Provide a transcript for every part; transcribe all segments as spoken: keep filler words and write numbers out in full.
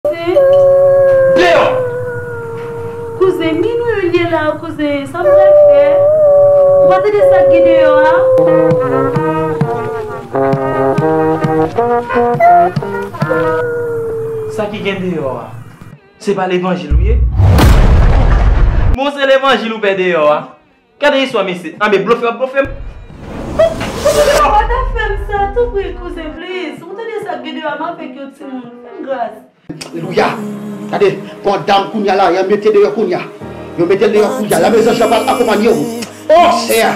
Deyò! Kouzen, men nou youn ye la, kouzen, sa m pral fè? Ou pa tande sa k gen deyò a? Sa ki gen deyò a? Se pa levanjil ou ye? Bon, se levanjil ou pè deyò a. Gade istwa mesye. Anben, blofe w ap blofe m. Ou pa ta fè m sa, tanpri, kouzen, please. Ou tande sa k gen deyò a, m avèk yon timoun. Fè m gras. Alelouya. Gade, pran dam kounye a la, y a mete deyò kounye a. Yo mete l deyò kounye a. Lame zanj la pral akonpanye w. O Seyè!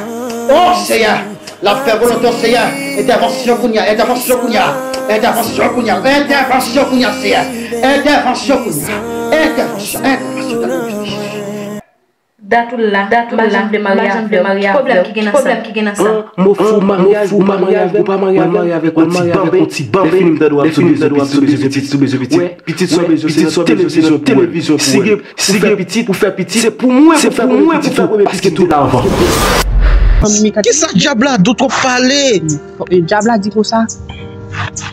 O Seyè! L ap fè volonte w, Seyè. Entèvansyon kounye a, entèvansyon kounye a. Entèvansyon kounye a, entèvansyon kounye a, Seyè. Entèvansyon kounye a. Entèvansyon, entèvansyon, entèvansyon. Dat ou la, dat ou la, m pa janm vle marye avè w. Ki pwoblèm ki gen nan sa? An, mo fou maryaj, ou pa marye avè m, ou pa marye avè m, ou marye avèk yon ti banben. Lè fini m tande w ap sou bezwen pitit, sou bezwen pitit. Wè, pitit sa w bezwen, se nan televizyon, televizyon pou wè. Si gen, si gen pitit, pou fè pitit, se pou mwen, se pou mwen pou fè premye pitit ou la avan. Kisa dyab la, dou twòp pale? E, dyab la di konsa,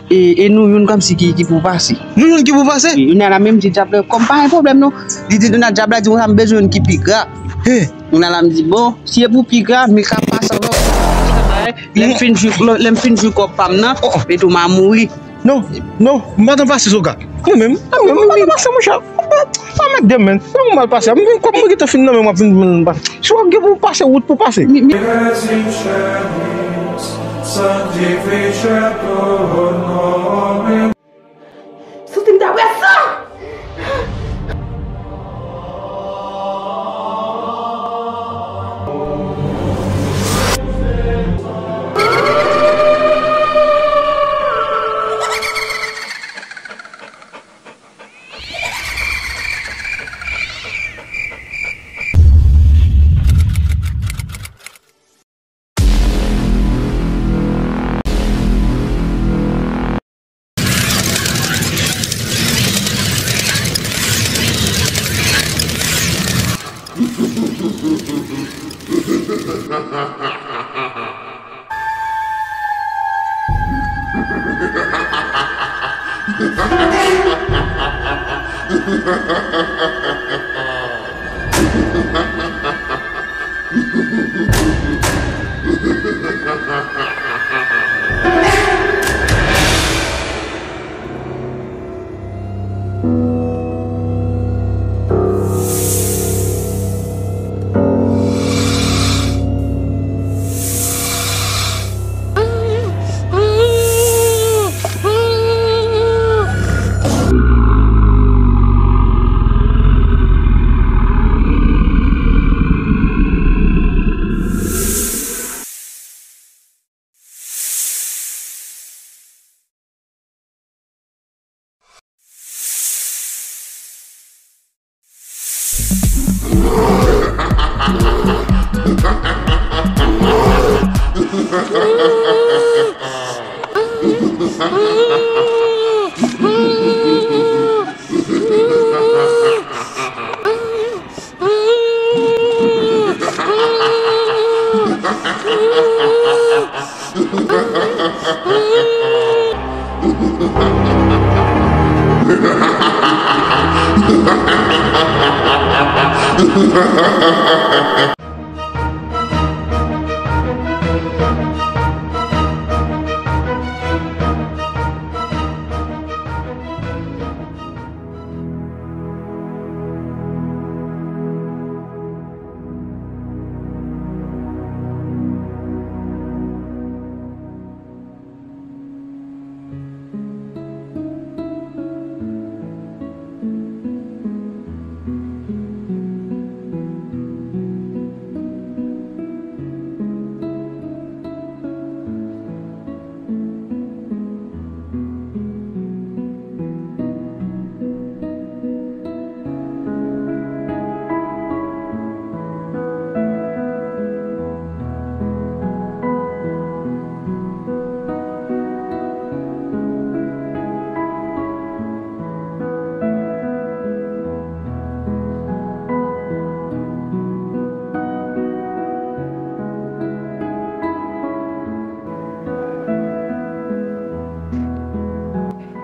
e, e nou youn kòmsi ki, ki pou pase. Nou youn ki pou pase? E, Dona la menm di dyab la, kòm pa gen pwoblèm non. Li di Dona, dyab la di konsa, m bezwen youn ki pi gra. He. Dona la m di, bon, si e pou pi gra, m ka pase anvan. Lè m fin jwi, lè m fin jwi kòb pa m nan, epi tou m a mouri. Non, non, m pa t anfase Soga. Mwen menm, mwen menm, m pa t anfase, monchè. Pa mèt de men. Nan mwen mal pase. Mwen kòb mwen gentan fin nan men mwen, fin, fin, fin. Si w gen pou pase, wout pou pase. Santi m ta wè sa!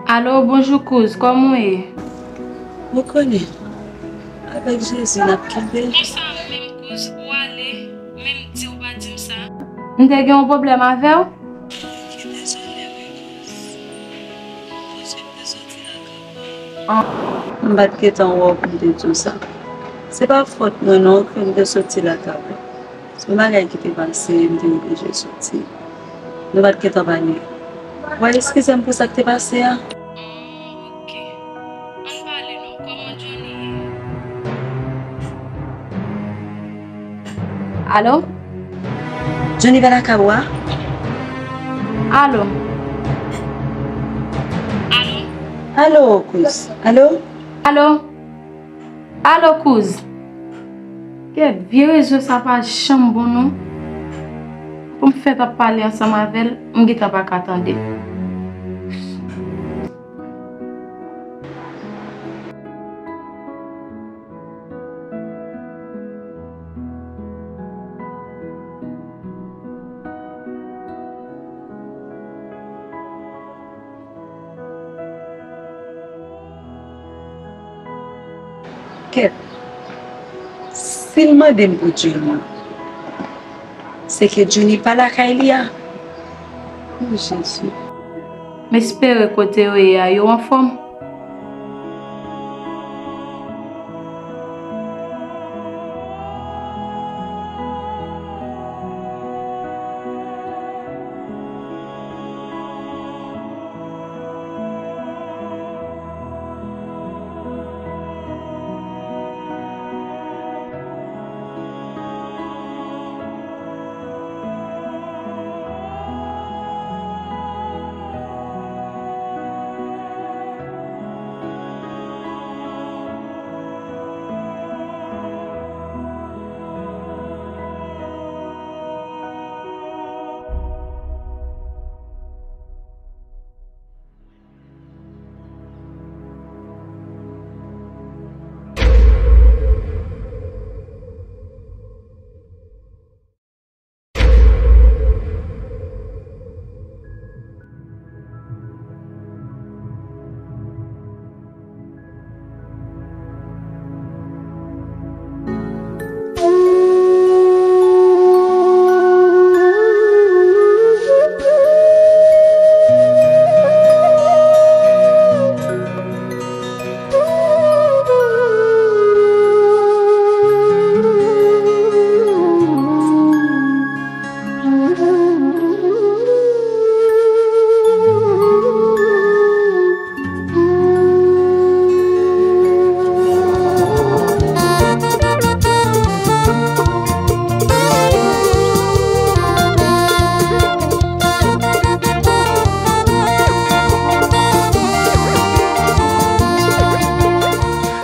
Alo, bonjou kouz, kòman w ye? Ou konnen, avèk Jezi n ap kenbe. Konsa menm kouz ou ale, menm di ou pa di m sa. M te gen yon pwoblèm avè w? Dezole wi kouz. Kouz m te soti lakay ou. M pa t gentan wè w pou m te di w sa. Se pa fòt mwen non ke m te soti lakay ou. Se yon bagay ki te pase, m te oblije soti. Nou pa t gentan pale. W a eskize m pou sa k te pase a? Oh, ok. Ann pale non, kòman Johnny ye? Alo? Johnny pa lakay ou a? Alo? Alo? Alo, kouz. Alo? Alo? Alo, kouz. Kèt, vye rezo sa pa janm bon non. Pou m fèt ap pale ansanm avè l, m gentan pa ka tande. Kèt, si l mande m pou Johnny, se ke Johnny pa lakay li a? O Jezi. M espere kote yo ye a, yo anfòm.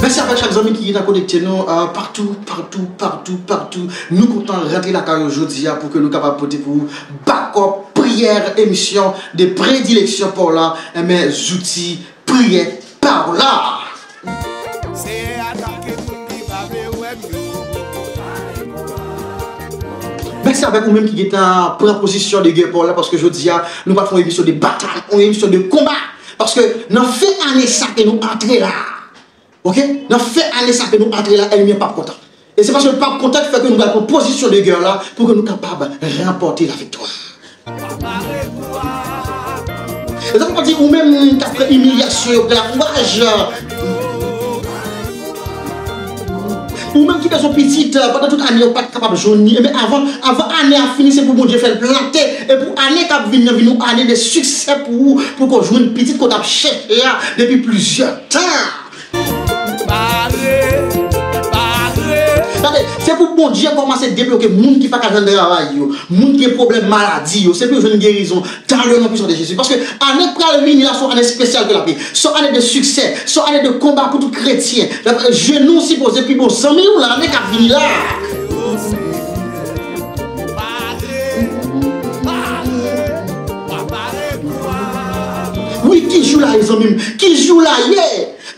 Mèsi avèk chak zanmi ki gentan konekte nou, euh, patou, patou, patou, patou. Nou kontan rantre lakay ou jodi a pou ke nou kapab pote pou ou bakòp, priyè, emisyon de predileksyon pa w la, enben, zouti priyè pa w la. Senyè a tanke moun ki pa vle wè m yo. Mèsi avèk ou menm ki gentan pran pozisyon de gè pa w la, paske jodi a, nou pral fè yon emisyon de batay, yon emisyon de konba. Paske nan fen ane sa ke nou antre la, oke? Nan fen ane sa ke nou antre la, ènmi an p ap kontan. E se paske l p ap kontan ki fè ke nou pral pran pozisyon de gè la pou ke nou kapab ranpòte laviktwa. E sa vle di ou menm k ap pran imilyasyon yo, pran lakouraj. Ou menm ki bezwen pitit, pandan tout ane yo pa t kapab jwenn li. Ebyen, avan, avan ane a fini, se pou Bondye fè l plante. E pou ane k ap vini an vin yon ane de siksè pou ou, pou ke w jwenn pitit ke w t ap chèche a depi plizyè tan. Pare, pare. Tande, se pou Bondye kòmanse debloke moun ki pa ka jwenn travay yo, moun ki gen pwoblèm maladi yo, se pou yo jwenn gerizon dans le nom puissant de Jésus. Paske ane k pral vini la, se yon ane espesyal ke l ap ye. Se yon ane de siksè, se yon ane de konba pou tout kretyen. Jenou sipoze pi bon zanmi w nan ane k ap vini la. Wi, ki jou la ye, zanmi m? Ki jou la ye?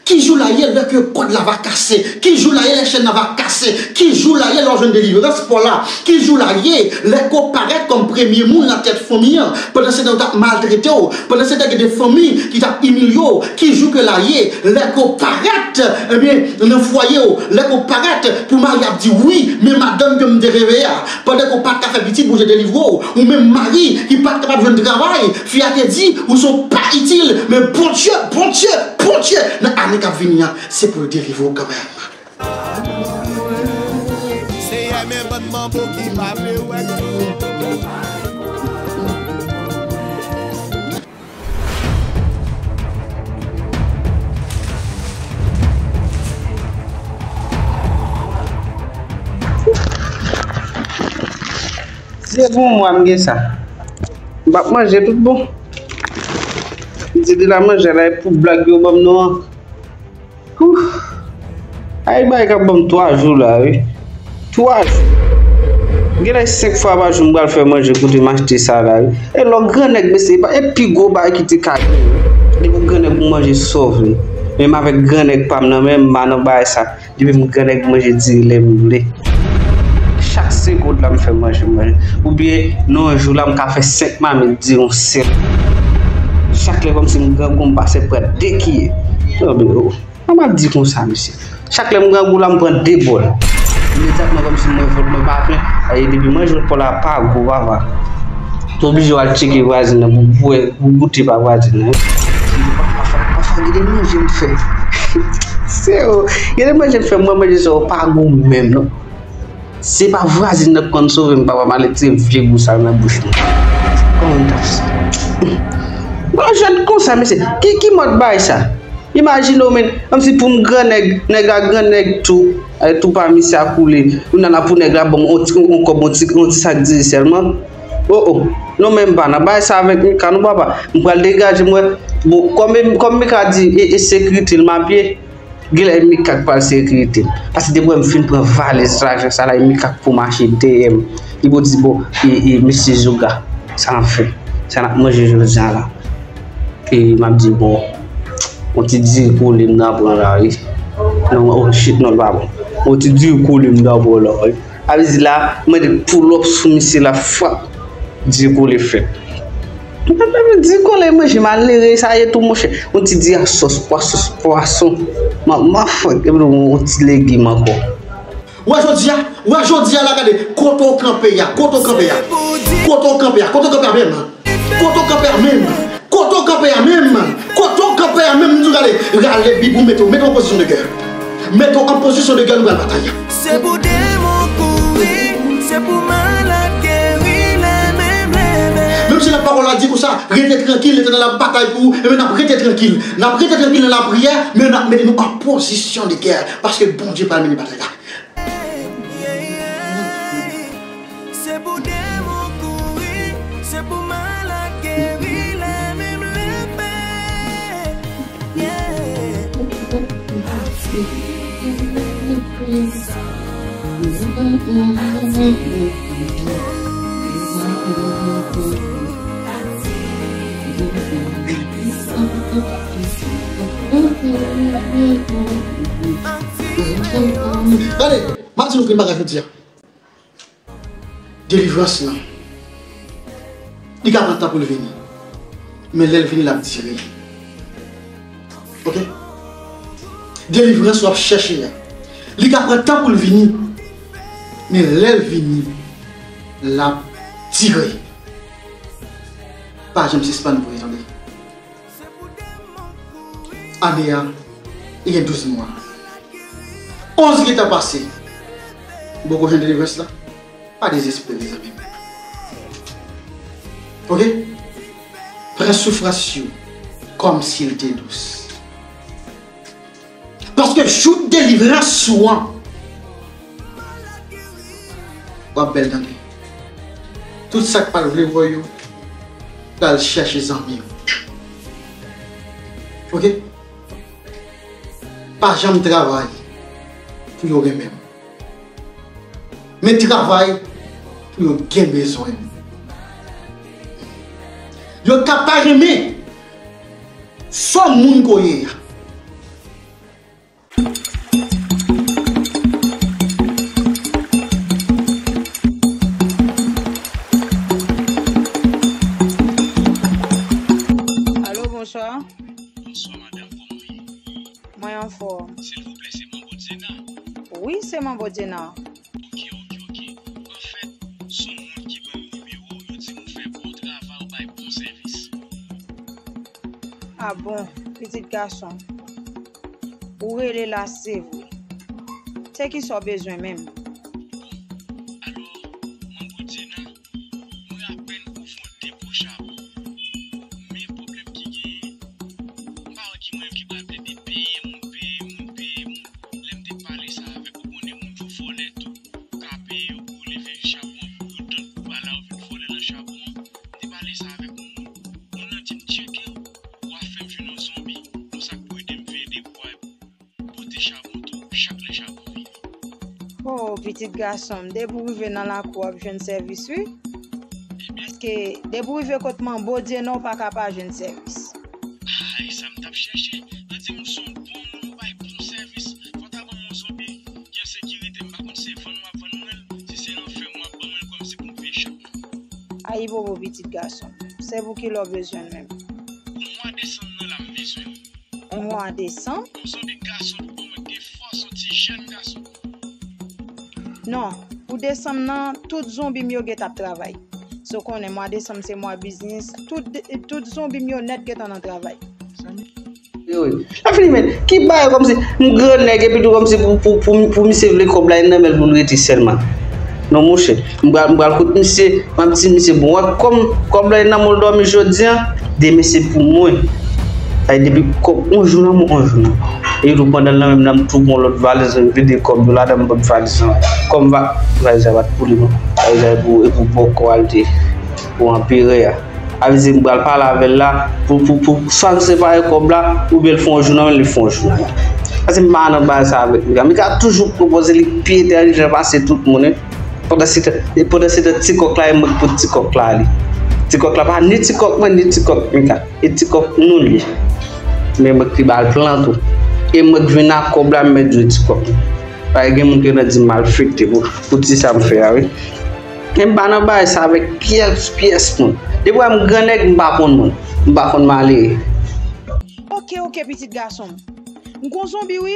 Ki jou la ye lè ke kòd la va kase? Ki jou la ye lè chèn nan va kase? Ki jou la ye lè w jwenn delivrans pa w la? Ki jou la ye lè ke w parèt kòm premye moun nan tèt fanmi an? Pandan se tan yo t ap maltrete w, pandan se tan gen de fanmi ki t ap imilye w, ki jou ke la ye lè ke w parèt Ebyen, nan fwaye w, lè ke w parèt, pou mari ap di, wi, men madanm ke m te reve a, pandan ke w pa t ka fè pitit, Bondye delivre w, ou menm mari ki pa t kapab jwenn travay, fi a te di, ou se yon pa itil, men Bondye, Bondye, Bondye, nan ane k ap vini an, se pou l delivre w kanmenm. Seyè, men bann manbo ki pa vle wè nou. Se bon, mwa m gen sa. M p ap manje tout bon. M di de la manje la, e pou blag yo ban m nan an. Ouf. Ay, bagay k ap ban m twa jou la, wi. Twa jou. Genlè senk fwa pa jou m pral fè manje kote m achte sa la, wi. E lò grannèg, mesye, e pi gwo bagay ki te ka gen. Depi w grannèg pou manje sa w vle. Menm avèk grannèg pa m nan, menm m pa nan bagay sa. Depi m grannèg manje diri lè m vle. Chak segonn la m fè manje, manje. Oubyen, nan yon jou la, m ka fè senk mamit diri yon sèl. Chak lè kòmsi m grangou, m pase pran de kiyè. Yo, men, oh. An m ap di konsa, mesye. Chak lè m grangou la, m pran de bòl. Imedyatman, kòmsi mwen vant mwen pa plen. Aye, depi manje pa w la pa gou, papa. Ou oblije w al tcheke vwazin nan pou, pou, pou goute pa vwazin nan. Pafwa, pafwa, gen de manje m fè. Se yo. Gen de manje m fè, mwen manje sa yo pa gou menm, non. Se pa vwazin nan k konn sove m, papa, m al retire vye gou sa nan bouch mwen. Kòman m t ap sa? Bon, jwenn konsa, mesye. Ki, ki mòd bagay sa? Imajine w, men, kòmsi pou m grannèg, nèg la grannèg tou, eh, tou pa misye a koule. Kounye a la pou nèg la ban m on ti, on kòb, on ti, on ti sak diri sèlman. Oh, oh. Non, men m pa nan bagay sa avèk Mika, non, papa. M pral degaje m, wè. Bon, kòm, kòm Mika di, e, e sekirite l m ap ye, genlè e Mika k pral sekirite l. Paske depi m fin pran valèz lajan sa la, e Mika k pou mache dèyè m. Li pou di, bon, e, e, mesye Zouga, sa n ap fè? Sa n ap manje jodi a la? E m ap di, bon, yon ti diri kole m ta pran la, wi. Non, oh shit, non, l pa bon. Yon ti diri kole m ta pran la, wi. Sa vle di la, mwen te pull up sou misye la, frap, diri kole fèt. Diri kole manje malere, sa ye tou, monchè. Yon ti diri a sòs pwa-, sòs pwason. Ma, ma fèt, epi yon ti legim ankò. Wè jodi a, wè jodi a la, gade, kote w kanpe a, kote w kanpe a, kote w kanpe a, kote w kanpe a menm. Kote w kanpe a menm? Kote w kanpe a menm? Kote w kanpe a menm? M di w gade, rale bib ou mete w, mete w an pozisyon de gè. Mete w an pozisyon de gè, nou pral batay. Se pou demon kouri, se pou malad geri, leve, leve. Menm si lapawòl la di konsa, rete trankil, Letènèl ap batay pou ou, ebyen n ap rete trankil. N ap rete trankil nan lapriyè, men n ap mete nou an pozisyon de gè, paske Bondye pral mennen batay la. Se pou demon kouri, se pou malad geri, lè menm leve. Yeah. Gade, m ap di nou yon bagay jodi a. Delivrans lan, li ka pran tan pou l vini. Men lè l vini, l ap dire. Oke? Delivrans w ap chèche a, li ka pran tan pou l vini. Men lè l vini, l ap dire. Pa janm sispann priye, tande. Ane a, li gen douz mwa. Onz gentan pase. Ou poko jwenn delivrans la? Pa dezespere, zanmi m. Oke? Pran soufrans yo kòmsi l te dous. Paske jou delivrans ou an, w ap bèl tande. Tout sa k pa t vle wè yo pral chèche zanmi yo. Oke? Pa janm travay pou yo renmen w. Men travay pou yo gen bezwen w. Yo ka pa renmen sèl moun ke w ye a. Alo, bonswa. Bonswa, madanm, kòman w ye? Mwen anfòm. Silvouplè, se Manbo Djena? Wi, se Manbo Djena. Ok, ok, ok. Anfèt, se yon moun ki ban yo nimewo w, yo di m ou fè bon travay, ou bay bon sèvis. A bon, pitit gason. Ou rele la, se vre. Se kisa w bezwen menm? Bon, alò, Manbo Djena, mwen apèn ouvri yon depo chabon. Men pwoblèm ki genyen, m pa wè ki mwen menm ki pral plede peye moun, peye moun, peye moun. Lè m te pale sa avèk ou, konnen moun yo vòlè tou. Ou ka peye yo pou yo leve chabon an pou yo, tann pou ba la yo vin vòlè nan chabon an. M te pale sa avèk yon moun. Moun nan di m tcheke w, w a fè m jwenn yon zonbi, yon sa k pou ede m veye depo a, pote chabon tou, chak lè chabon vini. Oh, pitit gason m, depi w rive nan lakou, w ap jwenn sèvis, wi. Paske depi w rive kot Manbo Djena, w pa ka pa jwenn sèvis. Ah, e sa m t ap chèche. Yo di m se yon bon moun, ou bay bon sèvis. Fò w ta ban m yon zonbi ki an sekirite. M pa konn se vann w ap vann mwen l, si se yon fèm w ap ban mwen l kòmsi pou m veye chabon. Ayibobo, pitit gason m. Se pou kilè w bezwen l menm? Pou mwa desanm nan la, m bezwen l. Mwa desanm? Yon zonbi gason pou ban mwen, gen fòs, yon ti jèn gason. Non, pou desanm nan, tout zonbi m yo gentan ap travay. So konnen mwa desanm se mwa biznis, tout, tout zonbi m yo nèt gentan nan travay. Wi, wi. Sa fini, men. Ki bagay kòmsi m gran nèg epi tou kòmsi pou, pou, pou, pou misye vle kòb la, e nan men l pou l rete sèlman. Non, monchè. M pral, m pral kot misye, m ap di misye, bon, wè, kòm kòb la e nan men w dòmi jodi a, demen se pou mwen. Sa vle di depi kòb, yon jou nan mwen, yon jou nan mwen. E tou pandan l nan men m nan, m tou pran lòt valiz, m vide kòb yo ladan, m pot valiz lan. Kòm va, valiz la pa t pou li, non. Valiz la e pou, e pou bòkò a l te, pou anperè a. Sa vle di m pral pale avè l la, pou, pou, pou, swa n separe kòb la, oubyen l fè yon jou nan men l, li fè yon jou nan men l. Paske m pa nan bagay sa avèk Mika. Mika toujou pran pòz li pi entèlijan pase tout moun, wi. Pandan se tan, e pandan se tan, ti kòk la, e mwen k pot ti kòk la li. Ti kòk la pa ni ti kòk mwen, ni ti kòk Mika. E ti kòk nou li. Men mwen k te ba l plan tou. E mwen k vin ak kòb la, m mèt jwe ti kòk. Paske gen moun ki nan di m malfekte pou, pou ti sa m fè a, wi. Men m pa nan bagay sa avèk pyès, pyès moun. Depi w wè m gran nèg, m pa konn moun. M pa konn malere. Ok, ok, pitit gason m. M gon zonbi, wi.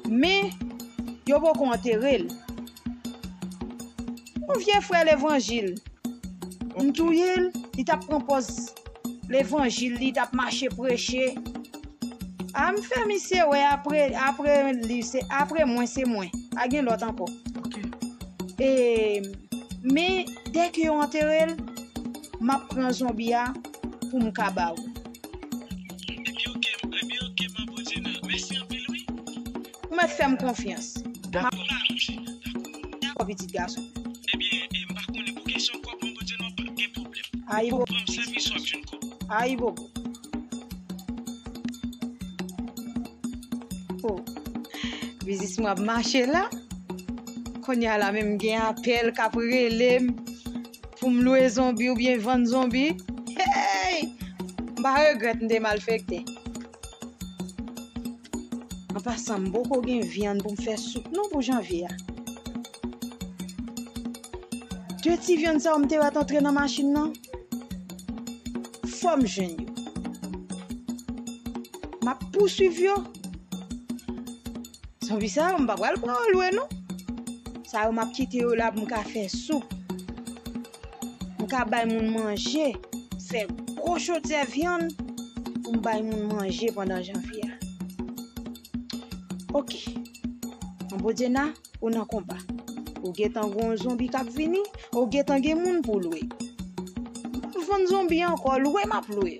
Men, yo poko antere l. Yon vye frè levanjil. M touye l, li t ap pran pòz levanjil, li t ap mache preche. A, m fè misye wè apre, apre li, se, apre mwen, se mwen. Pa gen lòt ankò. Ok. E, men, dèke yo antere l, m ap pran zonbi a pou m ka ba ou. Ebyen, ok, ebyen, ok, Manbo Djena. Mèsi anpil, wi. Ou mèt fè m konfyans. Dakò, dakò, dakò. Dakò, pitit gason. Ebyen, e, m pa konnen pou kesyon kòb, Manbo Djena, pa gen pwoblèm. Ayibobo. Pran m sèvis w ap jwenn kòb. Ayibobo. Oh. Biznis mwen ap mache la. Kounye a la menm gen apèl k ap rele m pou m lwe zonbi oubyen vann zonbi. Hey! M pa regrèt m te malfektè. An pasan, m poko gen vyann pou m fè soup non pou janvye a. De ti vyann sa yo m te wè t antre nan machin nan, fò m jwenn yo. M ap pouswiv yo. Zonbi sa yo, m pa pral pran yo lwe non. Sa yo, m ap kite yo la pou m ka fè soup. M ka bay moun manje, fè gwo chodyè vyann pou m bay moun manje pandan janvye a. Ok. Manbo Djena, ou nan konba. Ou gentan gon zonbi k ap vini, ou gentan gen moun pou lwe. M ap vann zonbi ankò, lwe m ap lwe.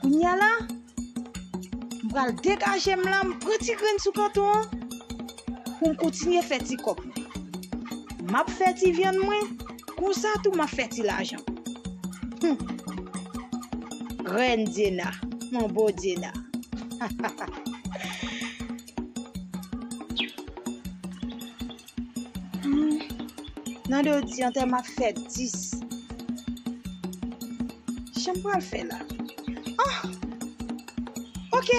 Kounye a la, m pral degaje m la, m pran ti grenn sou kanton an pou m kontinye fè ti kòb mwen. M ap fè ti vyann mwen, konsa tou m ap fè ti lajan. Hum. Rèn Djena, Manbo Djena. Hmm. Nan de di antè m ap fè dis. Jan m pral fè la? Ah! Ok.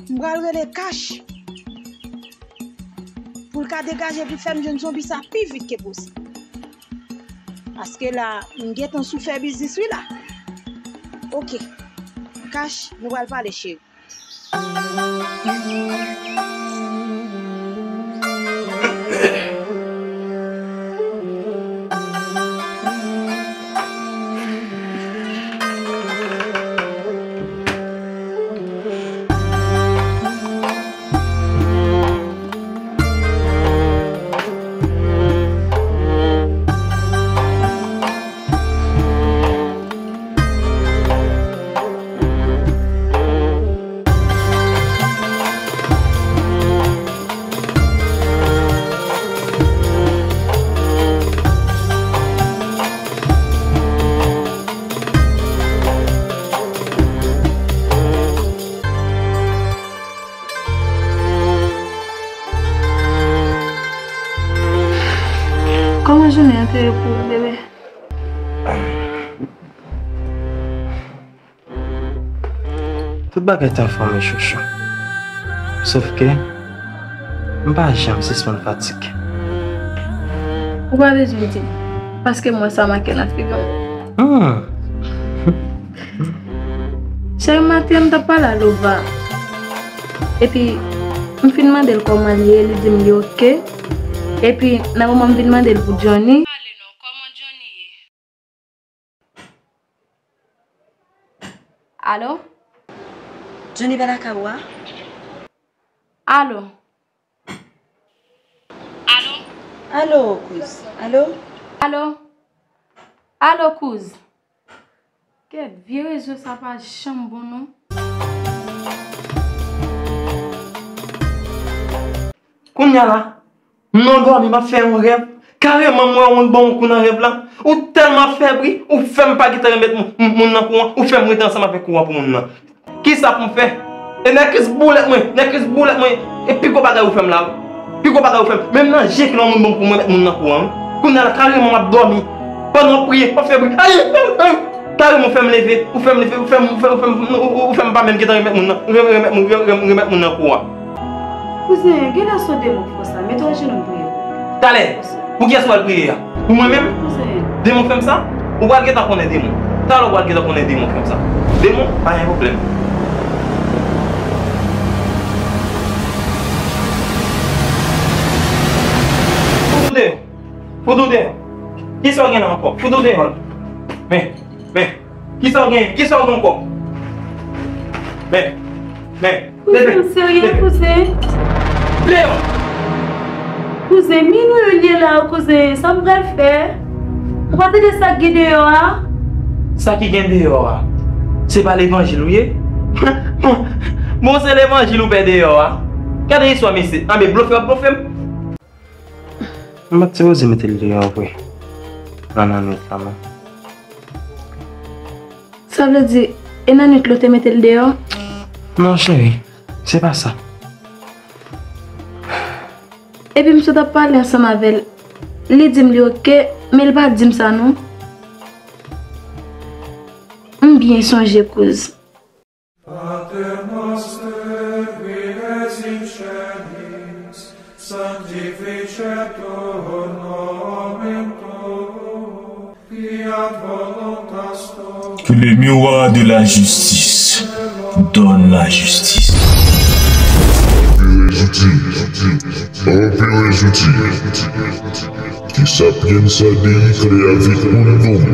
M pral rele Kach pou l ka degaje pou fè m jwenn zonbi sa pi vit ke posib. Paske la, m gentan sou fè biznis wi la. Ok. Kach, nou pral pale cheri. Jounen an te ye pou ou, bebe. Tout bagay t ap fè m chouchou. Sòf ke m pa janm sispann fatige. Ou pa bezwen di m, paske m wè sa make nan figi w. Hmm. Cheri, maten an m t ap pale a Lova. Epi, m fin mande l kòman l ye, li di m li oke. Epi, nan moman m vin mande l pou Johnny. Pale non, kòman Johnny ye? Alo? Johnny pa lakay ou a? Alo? Alo? Alo, kouz. Alo? Alo? Alo, kouz. Kèt, vye rezo sa pa janm bon non. Kounye a la, m nan dòmi, m ap fè yon rèv. Kareman, m wè w ban yon kou nan rèv la. Ou tèlman ap fè bri, ou fè m pa gentan remèt moun, moun, moun nan kou an, ou fè m rete ansanm avèk kou an pou moun nan. Kisa pou m fè? E nèg Kris boulèt mwen, nèg Kris boulèt mwen. E pi gwo bagay ou fè m la, wi. Pi gwo bagay ou fè m. Menm nan je kilò moun ban m pou m remèt moun nan kou an, wi. Kounye a la, kareman, m ap dòmi. Pandan w ap priye, w ap fè bri. Ay, ay, ay. Kareman, ou fè m leve, ou fè m leve, ou fè m, ou fè m, ou fè m, ou, ou, ou fè m pa menm gentan remèt moun nan, remèt, remèt, remèt, remèt moun nan kou an. Kouzen, genlè se yon demon k fè w sa. Mete w ajenou m priye pou ou. Talè, pou kiyès w al priye a? Pou mwen menm? Kouzen. Demon fè m sa? Ou pral gentan konnen demon. Talè w pral gentan konnen demon fè m sa. Demon, pa gen pwoblèm. Fout ou deyò. Fout ou deyò. Kisa w gen la ankò? Fout ou deyò. Men, men. Kisa w gen? Kisa w gen ankò? Men, men. Kouzen, w serye, kouzen? Deyò. Kouzen, minwi yo li ye la, kouzen. Sa m pral fè? Ou pa tande sa k gen deyò a? Sa ki gen deyò a? Se pa levanjil ou ye? Bon, se levanjil ou pè deyò a? Gade istwa mesye. Anben, blofe w ap blofe m. M pa t sipoze mete l deyò vre nan, nan nwit la, non. Sa vle di, e nan nwit la w te mete l deyò? Non, cheri, se pa sa. Epi m sot ap pale ansanm avè l, li di m li oke, men l pa di m sa non. M byen sonje, kouz. Pater noster, qui es in caelis, sanctificetur nomen tuum, fiat voluntas tua. Que le miroir de la justice donne la justice. Anperè Zouti, Anperè Zouti. Que sapienza Dei creavit mundum.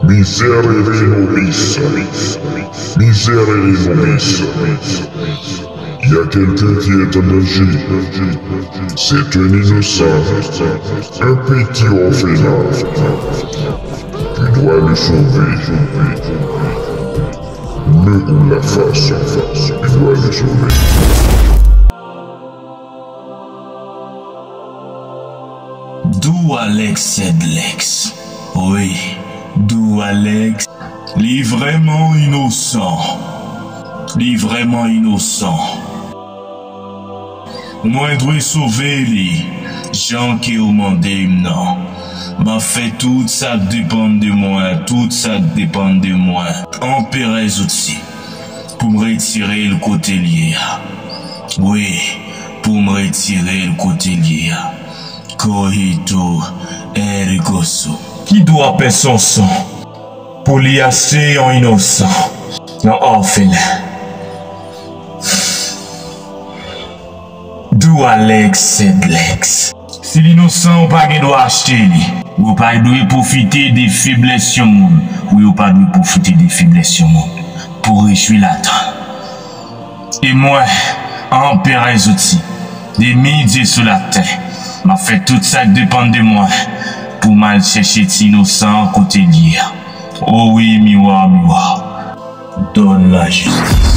Miserere nobis. Miserere nobis. Il y a quelqu'un qui est en danger. C'est un innocent, un petit orphelin. Tu dois le sauver. Mets-nous la face, tu dois le sauver. Dou Alex Sedlex. Wi, Dou Alex. Li vrèman inosan. Li vrèman inosan. Mwen dwe sove li, jan ke w mande m nan. M ap fè tout sa k depann de mwen, tout sa k depann de mwen. Anperè Zouti, pou m retire l kote l ye a. Wi, pou m retire l kote l ye a. Cogito ergo sum. Ki dwa pè Sonson pou li achte yon inosan, yon òfelen? Dou Alex Sedlex. Si l inosan, ou pa gen dwa achte li. Ou pa dwe pwofite de feblès yon moun. Wi, ou pa dwe pwofite de feblès yon moun pou rejwi ladan l. E mwen, Anperè Zouti, de midi sou latè, m ap fè tout sa k depann de mwen pou m al chèche ti inosan an kote l ye a. O wi, miwa, miwa. Donne la justice.